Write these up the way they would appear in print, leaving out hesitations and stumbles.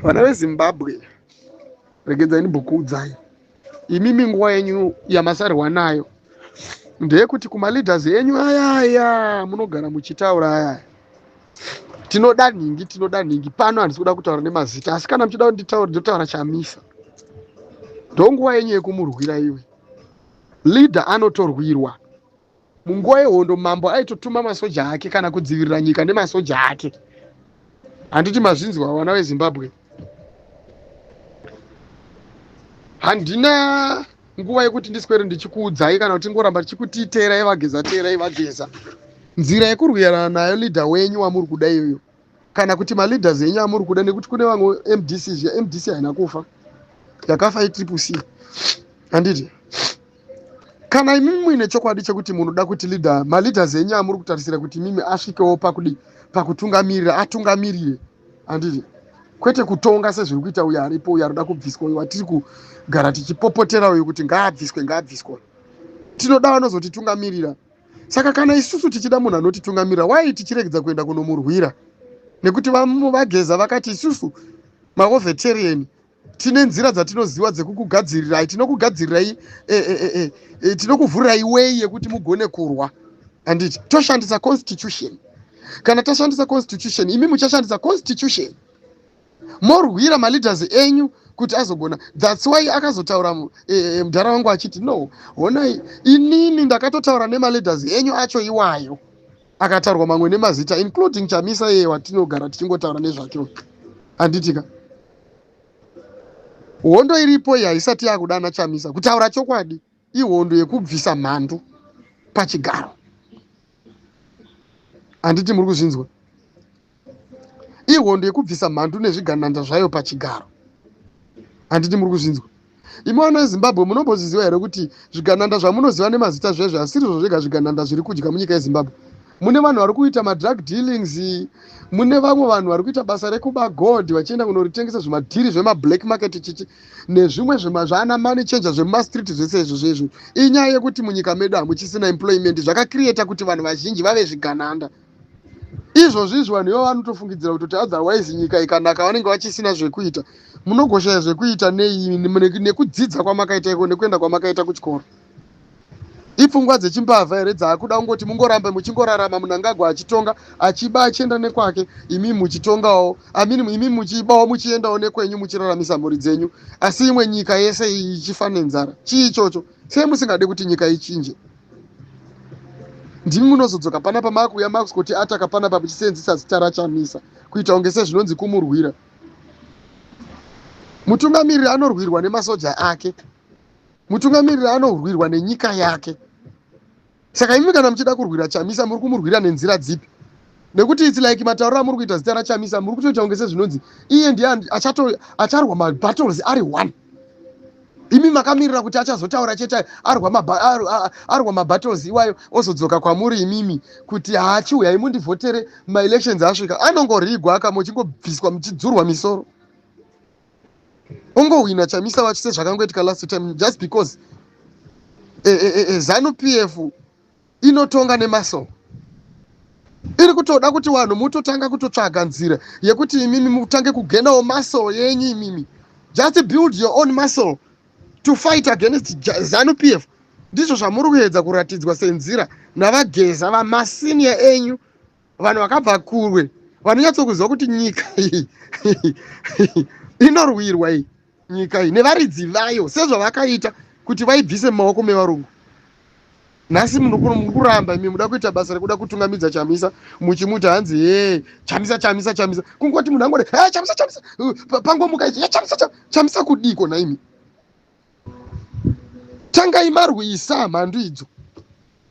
Vana veZimbabwe, regedzai ndimbokuudzai, imimi nguva yenyu yamasarwa nayo ndeyekuti kumaleaders enyu ayaya munogara muchitaura ayaya, tinoda nhingi, tinoda nhingi. Pano handisi kuda kutaura nemazita, asi kana muchida kunditaura ndotaura Chamisa. Ndonguva yenyu yekumurwira iwe. Leader anotorwirwa. Munguva yehondo mambo aitotuma masoja ake kana kudzivirira nyika nemasoja ake. Handiti mazvinzwa vana veZimbabwe? Handina nguva yekuti ndiswere ndichikuudzai kana kuti ngoramba ndichikuti teerai vaGeza, teerai vaGeza. Nzira yekurwirana nayo leader wenyu wamuri kuda iyoyo, kana kuti maleaders enyu amuri kuda, nekuti kune vamwe MDC zviya, MDC haina kufa, yakafa iTriple C, handiti? Kana imimi muine chokwadi chekuti munoda kuti leader, maleaders enyu amuri kutarisira kuti imimi asvikewo pakudi pakutungamirira, atungamirire, handiti? Kwete kutonga sezviri kuita uyo aripo, uyo arikuda kubviswa, uyo watiri kugara tichipopotera uyo kuti ngaabviswe, ngaabviswe. Tinoda vanozotitungamirira. Saka kana isusu tichida munhu anotitungamirira, why tichiregedza kuenda kunomurwira? Nekuti vaGeza vakati isusu maovetarian tine nzira dzatinoziva dzekukugadzirirai, tinokugadzirirai, tinokuvhurirai way yekuti mugone kurwa, handiti? Toshandisa constitution. Kana tashandisa constitution, imi muchashandisa constitution morwira maleaders enyu kuti azogona. That's why akazotaura mudhara wangu achiti, no, honai, inini ndakatotaura nemaleaders enyu acho iwayo akataurwa mamwe nemazita, including Chamisa iye watinogara tichingotaura nezvake, handitika? Hondo iripo iyi haisati yakudana Chamisa. Kutaura chokwadi, ihondo yekubvisa mhandu pachigaro, handiti muri kuzvinzwa? Ihondo yekubvisa mhandu nezvigananda zvayo pachigaro, handiti muri kuzvinzwa? Imi vana veZimbabwe, munombozviziva here kuti zvigananda zvamunoziva nemazita zvezvo hasirizvo zvega zvigananda zviri kudya munyika yeZimbabwe? Mune vanhu vari kuita madrug dealings, mune vamwe vanhu vari kuita basa rekuba gold vachienda kunoritengesa, zvimadhiri zvemablack market, chichi nezvimwe zvaana money changer zvemumastreet. Zvese izvo zvezvo inyaya yekuti munyika medu hamuchisina employment, zvakacreata kuti vanhu vazhinji vave zvigananda. Izvozvi izvi vanhu ivo vanotofungidzira kutoti otherwise nyika ikanaka vanenge vachisina zvekuita. Munogoshaya zvekuita nei nekudzidza kwamakaita iko, nekuenda kwamakaita kuchikoro? Ipfungwa dzechimbavha here dzaakuda kungoti mungorambe muchingorarama, Munangagwa achitonga, achiba, achienda nekwake, imi muchitongawo, amini, imi muchibawo, muchiendawo nekwenyu, muchiraramisa mhuri dzenyu, asi imwe nyika yese iyi ichifa nenzara? Chii ichocho? Sei musingade kuti nyika ichinje? Ndimi munozodzoka panapa makuuya makuti ataka panapa muchisenzesa zita raChamisa kuita kunge sezvinonzi kumurwira. Mutungamiriri anorwirwa nemasoja ake, mutungamiriri anorwirwa nenyika yake. Saka imi kana muchida kurwira Chamisa, muri kumurwira nenzira dzipi? Nekuti it's like matauriro amuri kuita zita raChamisa, muri kutoita kunge sezvinonzi iye ndiye acharwa mabattles ari one, imi makamirira kuti achazotaura chete arwa mabattles iwayo, ozodzoka kwamuri imimi kuti haachiuyai mundivhotere maelections asvika. Anongorigwa akamuchingobviswa, muchidzurwa misoro, ongohwina Chamisa wacho sezvakangoitika last time, just because ZANU PF inotonga nemasoko. Iri kutoda kuti vanhu mutotanga kutotsvaga nzira yekuti imimi mutange kugenawo muscle yenyu imimi. Just build your own muscle to fight against ZANU PF. Ndizvo zvamuri kuedza kuratidzwa senzira navaGeza, vamasenior enyu, vanhu vakabva kurwe, vanonyatsokuziva kuti nyika iyi inorwirwa, iyi nyika iyi nevaridzi vayo, sezvavakaita kuti vaibvise mumaoko mevarungu. Nhasi muri kuramba imi muda kuita basa rekuda kutungamidza Chamisa, muchimuti hanzi ye Chamisa, Chamisa, Chamisa. Kungoti munhu angoti e Chamisa, Chamisa, pangomuka ichi Chamisa, Chamisa, kudiko naimi? Tangai marwisa mhandu idzo.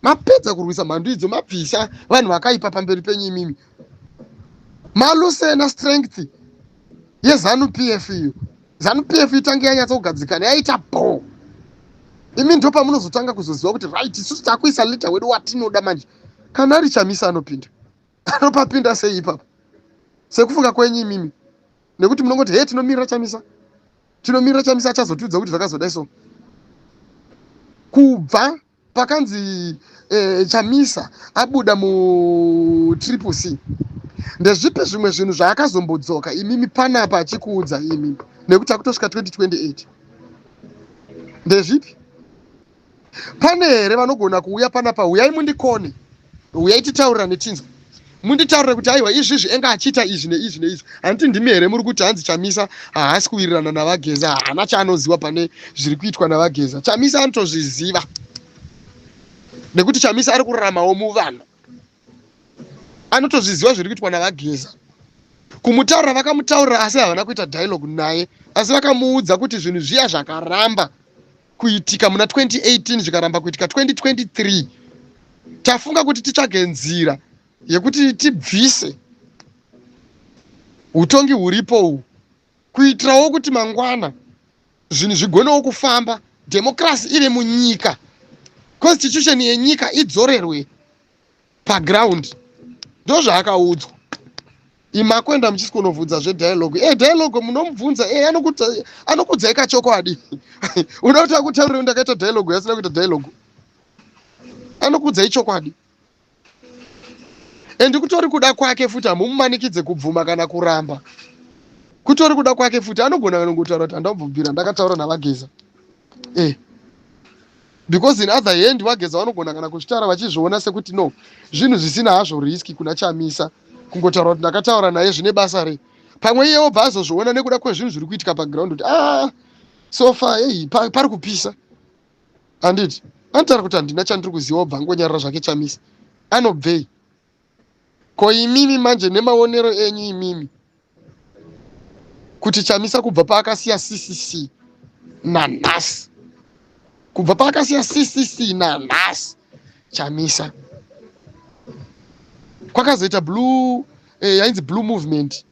Mapedza kurwisa mhandu idzo, mabvisa vanhu vakaipa pamberi penyu imimi, malusena strength yeZANU PF iyo. ZANU PF itange yanyatsokugadzikana, yaita bo, imi ndo pamunozotanga kuzoziva kuti right, isusu takuisa leader wedu watinoda. Manje kana ari Chamisa anopinda, anopapinda sei ipapo sekufunga kwenyu imimi? Nekuti munongoti he, tinomirira Chamisa, tinomirira Chamisa, achazotiudza kuti zvakazodai. So kubva pakanzi Chamisa abuda muTriple C, Ndezvipi zvimwe zvinhu zvaakazombodzoka imimi panapa achikuudza imimi, nekuti akutosvika 2028? Ndezvipi? Pane here vanogona kuuya panapa? Uyai mundikone, uyai titaurirane, tinzwa munditaurire kuti aiwa, izvizvi enga achiita izvi neizvi neizvi. Handiti ndimi here muri kuti hanzi Chamisa haasi kuwirirana naVaGeza, haana chaanoziva pane zviri kuitwa naVaGeza? Chamisa anotozviziva, nekuti Chamisa ari kuraramawo muvanhu, anotozviziva zviri kuitwa naVaGeza. Kumutaurira vakamutaurira, asi havana kuita dialogue naye, asi vakamuudza kuti zvinhu zviya zvakaramba kuitika muna 2018, zvikaramba kuitika 2023, tafunga kuti titsvage nzira yekuti tibvise utongi huripo uhu, kuitirawo kuti mangwana zvinhu zvigonewo kufamba, democracy ive munyika, constitution yenyika idzorerwe paground. Ndo zvaakaudzwa. Imakuenda muchisi kunovhunza zvedialogue. Dialogue munomubvunza, anokudzai kachokwadi. Uda kuti akutaurire ndakaita dialogue yasina kuita dialogue? Anokudzai chokwadi, and kutori kuda kwake futi, hamumumanikidze kubvuma kana kuramba. Kutori kuda kwake futi, anogona kanongotaura kuti handambobvira ndakataura naVaGeza. Because in other hand, VaGeza vanogona kana kuzvitaura vachizviona sekuti no, zvinhu zvisina hazvo risk kuna Chamisa kungotaura kuti ndakataura naye, zvine basa rei? Pamwe iye obva azozviona nekuda kwezvinhu zviri kuitika paground kuti ah, so far ei pari kupisa, handiti? Anotaura kuti handina chandiri kuziva, obva angonyarara zvake. Chamisa anobvei ko? Imimi manje, nemaonero enyu imimi, kuti Chamisa kubva paakasiya CCC nanhasi, kubva paakasiya CCC nanhasi, Chamisa kwakazoita blue, yainzi blue movement,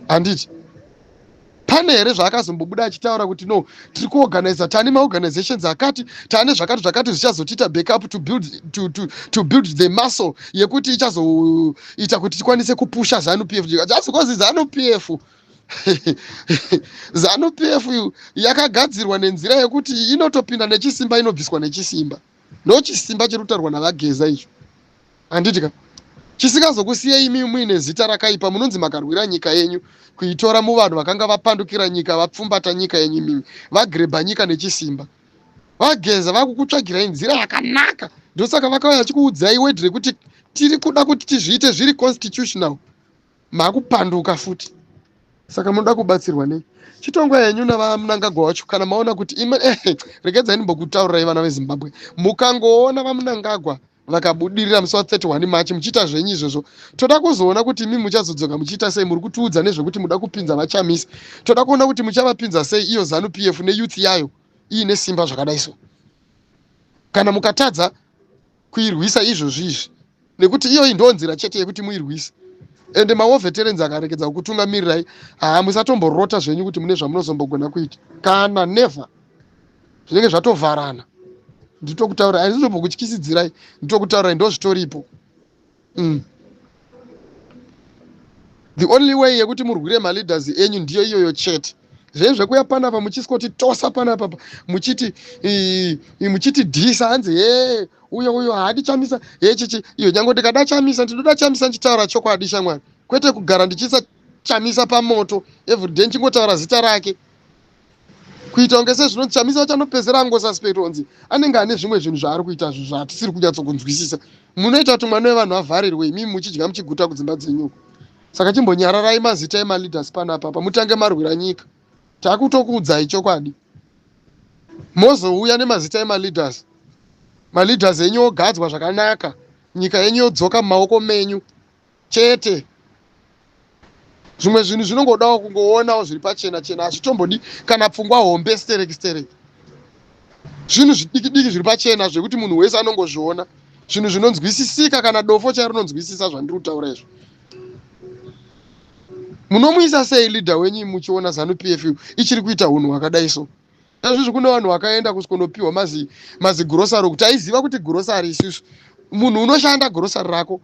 handiti? Pane here zvaakazombobuda achitaura kuti no, tiri kuorganiza, tane maorganizations akati, tane zvakati zvakati zvichazotiita backup to build the muscle yekuti ichazoita kuti tikwanise kupusha ZANU PF? Just because ZANU PF, ZANU PF yakagadzirwa nenzira yekuti inotopinda nechisimba, inobviswa nechisimba. Ndo chisimba chiri kutaurwa naVaGeza icho, handiti ka? Chisingazokusiyei imi muine zita rakaipa, munonzi makarwira nyika yenyu kuitora muvanhu vakanga vapandukira nyika, vapfumbata nyika yenyu, imimi vagrabha nyika nechisimba. VaGeza vakukutsvagirai nzira yakanaka, ndosaka vakauya vachikuudzai word rekuti tiri kuda kuti tizviite zviri constitutional. Makupanduka futi, saka munoda kubatsirwa nei? Chitongwa henyu naVaMnangagwa wacho. Kana maona kuti regedzai ndimbokutaurirai, vana veZimbabwe, mukangoona VaMnangagwa vakabudirira musi wa31 March, muchiita zvenyu izvozvo, toda kuzoona kuti imi muchazodzoka muchiita sei. Muri kutiudza nezvekuti muda kupinza VaChamisa, toda kuona kuti muchavapinza sei iyo ZANU PF neyouth yayo iine simba zvakadai. So kana mukatadza kuirwisa izvozvi izvi, nekuti iyoyi ndo nzira chete yekuti muirwise, ende mawar veterans akarekedza kukutungamirirai, haa, musatomborota zvenyu kuti mune zvamunozombogona kuita kana never. Zvinenge zvatovharana. Nditokutaura, handizombokutyisidzirai, nditokutaurirai, ndo zvitoripo. The only way yekuti murwire maleaders enyu ndiyo iyoyo chete. Zvenyu zvekuya panapa muchisikoti tosa panapa muchiti muchiti dhisa, hanzi he, uyo uyo haadi Chamisa, he, chichi iyo. Nyange ndikada Chamisa, ndinoda Chamisa ndichitaura chokwadi, shamwari, kwete kugara ndichiisa Chamisa pamoto everyday, ndichingotaura zita rake kuita kunge sezvinonzi Chamisa vachanopedzera angosuspect onzi anenge ane zvimwe zvinhu zvaari kuita, zvinhu zvatisiri kunyatsokunzwisisa. Munoita kuti mwana wevanhu avharirwe, imimi muchidya muchiguta kudzimba dzenyuko. Saka chimbonyararai mazita emaleaders panapa pa mutange marwira nyika. Takutokuudzai chokwadi, mozouya nemazita emaleaders, maleaders enyu ogadzwa zvakanaka, nyika yenyu yodzoka mumaoko menyu chete. Zvimwe zvinhu zvinongodawo kungoonawo zviri pachena chena, hazvitombodi kana pfungwa hombe stereki stereki. Zvinhu zvidiki diki zviri pachena zvekuti munhu wese anongozviona, zvinhu zvinonzwisisika, kana dofo chairo rinonzwisisa zvandiri kutaura izvo. Munomuisa sei leader wenyu muchiona ZANU PF ichiri kuita unhu hwakadai? So izvizvi kune vanhu vakaenda kusikonopiwa mazigrocery kuti aiziva kuti grocery isusu, munhu unoshanda grocery rako,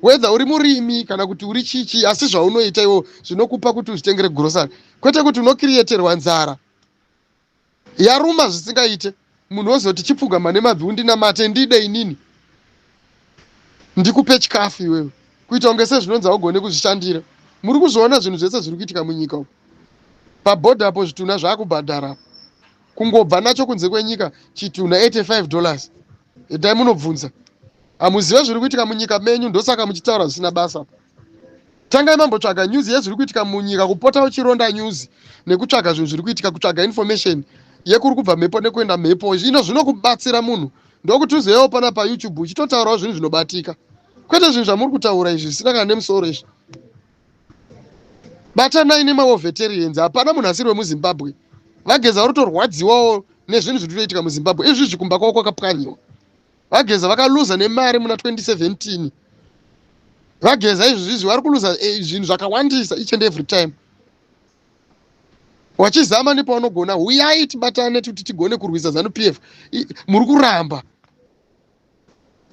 whether uri murimi kana kuti uri chichi, asi zvaunoita iwo zvinokupa kuti uzvitengere grocery, kwete kuti unocreaterwa nzara yaruma zvisingaite, munhu wozoti chipfugama nemabvi undinamate, ndide inini ndikupe chikafu iwewe. Kuita kunge sezvinonzi haugone kuzvishandira. Muri kuzviona zvinhu zvese zviri kuitika munyika umu. Pabhodha apo zvitunha zvakubhadhara. Kungobva nacho kunze kwenyika chitunha $85. Endai munobvunza. Hamuzive zviri kuitika munyika menyu, ndosaka muchitaura zvisina basa. Tangai mambotsvaga news yezviri kuitika munyika, kupota uchironda news nekutsvaga zvinhu zviri kuitika, kutsvaga information yekuri kubva mhepo nekuenda mhepo. Zvino zvinokubatsira munhu, ndokuti uzoyawo pana paYouTube uchitotaurawo zvinhu zvinobatika, kwete zvinhu zvamuri kutaura izvi zvisina kana nemusoro izvi. Batanai nemawar veterans, hapana munhu asiri wemuZimbabwe. VaGeza vari kutorwadziwawo nezvinhu zviri kutoitika muZimbabwe izvizvi, kumba kwavo kwakapwanyiwa. VaGeza vakaluza nemari muna 2017. VaGeza izvizvi vari kuluza zvinhu zvakawandisa each and every time. Wachizama nepaunogona, huyai tibatane kuti tigone kurwisa ZANU PF. Muri kuramba,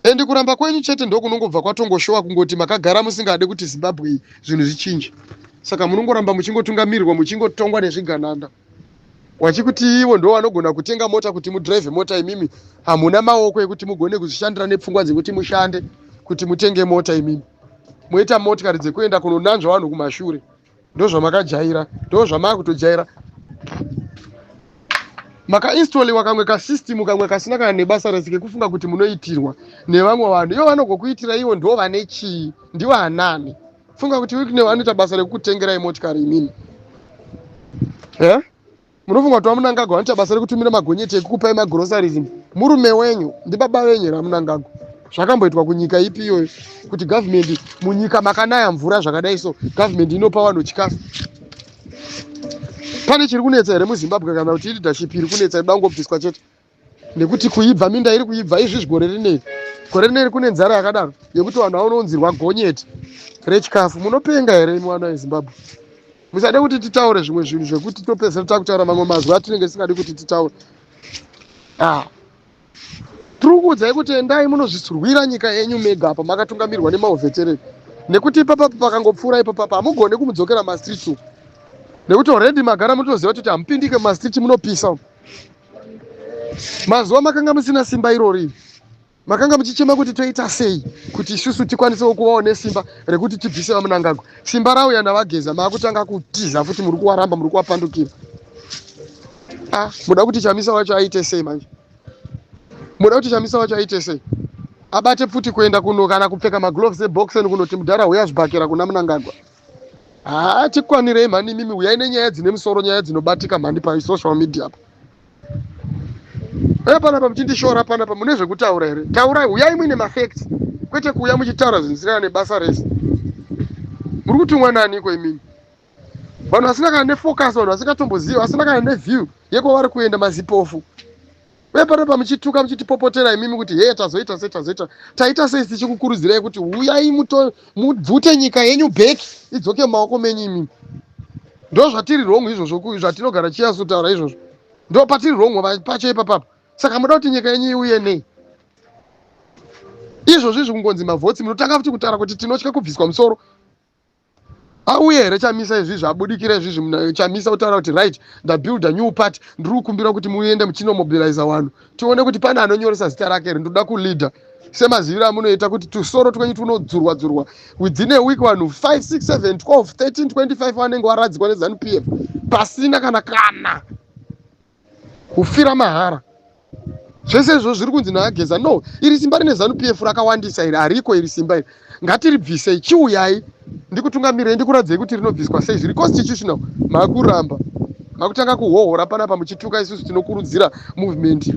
ende kuramba kwenyu chete ndokunongobva kwatongoshowa kungoti makagara musingade kuti Zimbabwe iyi zvinhu zvichinje. Saka munongoramba muchingotungamirirwa, muchingotongwa nezvigananda, wachikuti ivo ndo vanogona kutenga mota kuti mudhiraivhe mota. Imimi hamuna maoko ekuti mugone kuzvishandira nepfungwa dzekuti mushande kuti mutenge mota. Imimi moita motikari dzekuenda kunonanzva vanhu kumashure. Ndozvamakajaira, ndo zvamakutojaira. Makainstoliwa kamwe kasystem, kamwe kasina kana nebasa rese, kekufunga kuti munoitirwa nevamwe vanhu. Ivo vanogokuitira, ivo ndo vane chii? Ndivo anani? Funga kuti Wicknell vanoita basa rekukutengerai motikari imimi? E munofunga kuti vaMunangagwa vanoita basa rekutumira magonyeti ekukupai magroceries? Murume wenyu ndibaba venyu here aMunangagwa? Zvakamboitwa kunyika ipi iyoyo kuti government, munyika makanaya mvura zvakadai so, government inopa vanhu chikafu? Pane chiri kunetsa here muZimbabwe, kana kuti leadership iri kunetsa, inoda kungobviswa chete? Nekuti kuibva, minda iri kuibva izvizvi. Gore rineri, gore rineri kune nzara yakadaro yekuti vanhu vanounzirwa gonyeti rechikafu. Munopenga here imi vana veZimbabwe? Musade kuti titaure zvimwe zvinhu zvekuti topedzisira takutaura mamwe mazwi atinenge tisingadi kuti titaure. Ah, tiri kukuudzai kuti endai munozvisurwira nyika yenyu mega apa makatungamirwa nemawar veteran, nekuti ipapapa pakangopfuura ipapapa hamugoni kumudzokera mastreets uku, nekuti already magara mutoziva kuti hamupindike mumastreet, munopisa. Mazuva makanga musina simba irori, makanga muchichema kuti toita sei kuti isusu tikwanisewo kuvawo nesimba rekuti tibvise vaMunangagwa. Simba rauya navaGeza, maakutanga kutiza futi, muri kuwaramba, muri kuwapandukira. Ah, muda kuti Chamisa wacho aite sei manje? Muda kuti Chamisa wacho aite sei? Abate pfuti kuenda kuno, kana kupfeka magloves eboxen kunoti mudhara huya zvibhakera kuna Munangagwa? Haa, tikwanirei mhani imimi. Uyai nenyaya dzine musoro, nyaya dzinobatika mhani pasocial media apa. E panapa muchindishora panapa, mune zvekutaura here? Taurai, uyai muine mafacts, kwete kuuya muchitaura zvinhu zvisina nebasa rese. Muri kutumwa naniko imimi? Vanhu vasina kana nefocus, vanhu vasingatombozivi, vasina kana neview yekwavari kuenda, mazipofu. Uye panapa muchituka, muchitipopotera imimi kuti heye, tazoita sei, tazoita, taita sei, tichikukurudzirai kuti uyai mubvute nyika yenyu back, idzoke mumaoko menyu imimi. Ndo zvatiri wrong izvozvo, zvatinogara chiyasotaura izvozvo, ndo patiri wrong pacho ipapapo. Saka muda kuti nyika yenyu iuye nei? Izvozvo izvi kungonzi mavotes, munotanga futi kutaura kuti tinotya kubviswa musoro. Auye here Chamisa izvizvi, abudikira izvizvi Chamisa kutaura kuti right, ndabuilda new party, ndiri kukumbira kuti muende muchinomobiliza vanhu, tione kuti pane anonyoresa zita rake here, ndoda kuleader, semaziviro amunoita kuti tusoro twenyu tunodzurwa dzurwa within a week, vanhu 5, 6, 7, 12, 13, 25 vanenge varadzikwa neZANU PF pasina kana kufira mahara. Zvese izvozvo zviri kunzi naAgeza, no, iri simba rine ZANU PF rakawandisa iri, hariko iri simba iri, ngatiribvisei. Chiuyai ndikutungamirirei, ndikuradzei kuti rinobviswa sei, zviri constitutional. Makuramba, makutanga kuhohora panapa muchituka isusu tinokurudzira movement.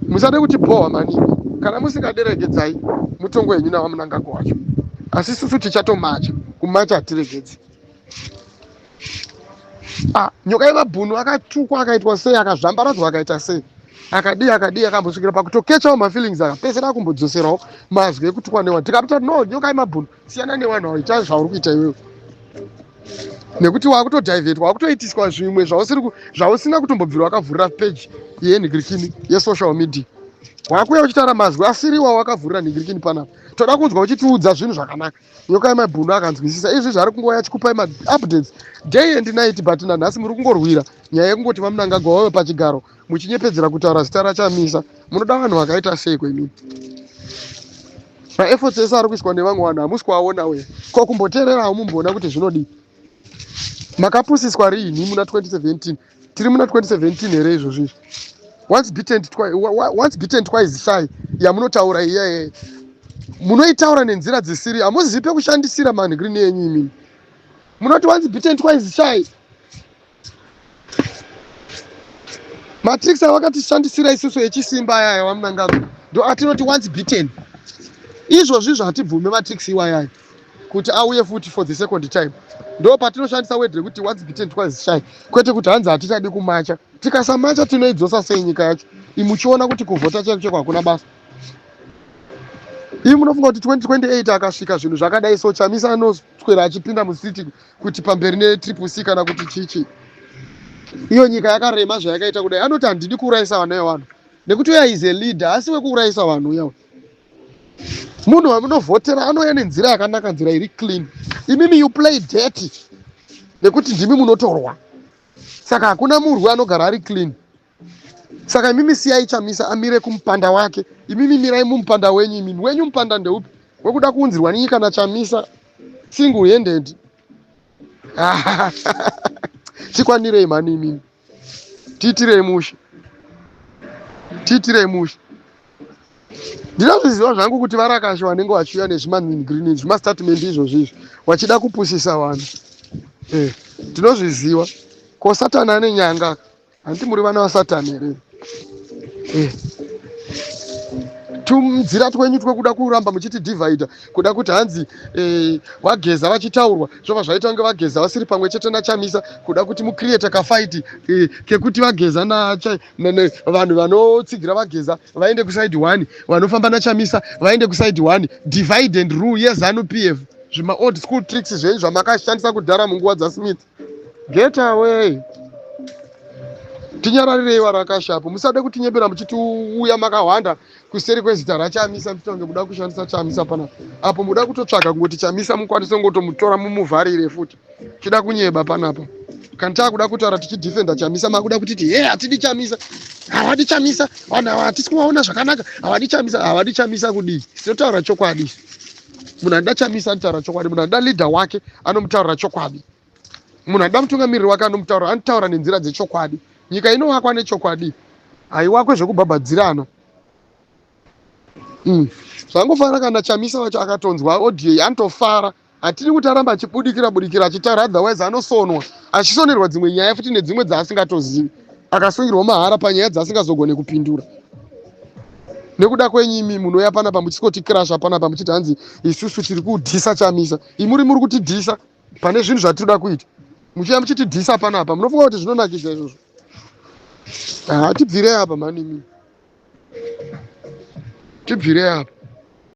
Musade kuti bhohwa maningi. Kana musingaderegedzai mutongo henyu navaMunangagwa wacho, asi isusu tichatomacha, kumacha hatiregedzi. Ah, Nyoka yemabhunu akatukwa, akaitwa sei, akazvambaradzwa, akaita sei, akadii, akadii, akambosvikira pakutokechawo mafeelings, akapesera akumbodzoserawo mazwi ekutukwa nevanhu. Tikapita, no, Nyoka yemabhunu, siyana nevanhu avo, ita zvauri kuita iwewe, nekuti wakutodhivhetwa, wakutoitiswa zvimwe zvausina kutombobvira wakavhurira page yenhingirikini yesocial media. Wakuuya uchitaura mazwi asiriwa wakavhurira nhingirikini panapa. Toda kunzwa uchitiudza zvinhu zvakanaka. Nyoka yemabhunu akanzwisisa izvi zvari kungouya achikupai maupdates day and night, but nanhasi muri kungorwira nyaya yekungoti vaMunangagwa vave pachigaro, muchinyepedzera kutaura zita raChamisa. Munoda vanhu vakaita sei kwemini? Maefforts ese ari kuiswa nevamwe vanhu hamusi kuaona we. Ko kumboteerera hamumboona kuti zvinodii? Makapusiswa riini muna 2017? Tiri muna 2017 here izvozvo izvi? Once bitten twice, once bitten twice shy yamunotaura iyaye munoitaura nenzira dzisiri, hamuzivi pekushandisira manhigirini yenyu imimi. Munoti once bitten twice shy. Matricks avakatishandisira isusu echisimba aya aya vaMnangagwa ndo atinoti once beaten. Izvozvi izvo hatibvume matricks iwayaya kuti auye futi for the second time. Ndo patinoshandisa word rekuti once beaten twice shy, kwete kuti hanzi hatichadi kumacha. Tikasamacha tinoidzosa sei nyika yacho? Imuchiona kuti kuvhota chaiko chaiko hakuna basa. Imi munofunga kuti 2028 akasvika zvinhu zvakadai so Chamisa anoswera achipinda mucity kuti pamberi netriple C kana kuti chichi? Iyo nyika yakarema zvayakaita kudai, anoti handidi kuurayisa vana vevanhu nekuti uya is a leader, asi wekuurayisa vanhu uya munhu wamunovhotera anouya nenzira yakanaka, nzira iri clean. Imimi you play dirty nekuti ndimi munotorwa, saka hakuna murwi anogara ari clean. Saka imimi siyai Chamisa amire kumupanda wake, imimi mirai mumupanda wenyu. Imimi wenyu mupanda ndeupi? Wekuda kuunzirwa nenyika naChamisa single handed? Tikwanirei mhani imimi, tiitirei mushe, tiitirei mushe. Ndinozviziva zvangu kuti varakashi vanenge vachiuya nezvimagreen zvimastatement izvozvi izvi vachida kupusisa vanhu, tinozviziva. Ko Satani ane nyanga, handiti muri vana vaSatani here? Tunzira twenyu twekuda kuramba muchiti divide, kuda kuti hanzi vaGeza vachitaurwa zvobva zvaita kunge vaGeza vasiri pamwe chete naChamisa, kuda kuti mucreate kafight kekuti vaGeza vanhu vanotsigira vaGeza vaende kuside one, vanofamba naChamisa vaende kuside one. Divide and rule yeZANU PF, zvima old school tricks zvenyu zvamakashandisa kudhara munguva dzaSmith. Get away, tinyararirei varakashapo. Musade kutinyebera muchiti uya makahwanda kuseri kwezita raChamisa, muchiita kunge muda kushandisa Chamisa panapa apo muda kutotsvaga kungoti Chamisa mukwanise kungotomutora mumuvharire futi. Chida kunyeba panapa. Kana taakuda kutaura tichidefenda Chamisa, makuda kutiti he, hatidi Chamisa, havadi Chamisa vanhu ava, hatisi kuvaona zvakanaka, havadi Chamisa. Havadi Chamisa kudii? Tinotaura chokwadi. Munhu anoda Chamisa anotaura chokwadi, munhu anoda leader wake anomutaurira chokwadi, munhu anoda mutungamiriri wake anomutaura, anotaura nenzira dzechokwadi. Nyika inovakwa nechokwadi, haiwakwe zvekubhabhadzirana. Zvangofanira kana Chamisa wacho akatonzwa audio iyi anotofara. Hatidi kuti aramba achibudikira budikira achitaura, otherwise anosonwa, achisonerwa dzimwe nyaya futi nedzimwe dzaasingatozivi, akasungirwa mahara panyaya dzaasingazogone kupindura nekuda kwenyimi. Munouya panapa muchikotikrasha panapa muchiti hanzi isusu tiri kudhisa Chamisa. Imuri muri kutidhisa pane zvinhu zvatinoda kuita, muchiuya muchitidhisa panapa. Munofunga kuti zvinonakidza izvozvo? Hatibvirei apa mani imi, tibvirei apa.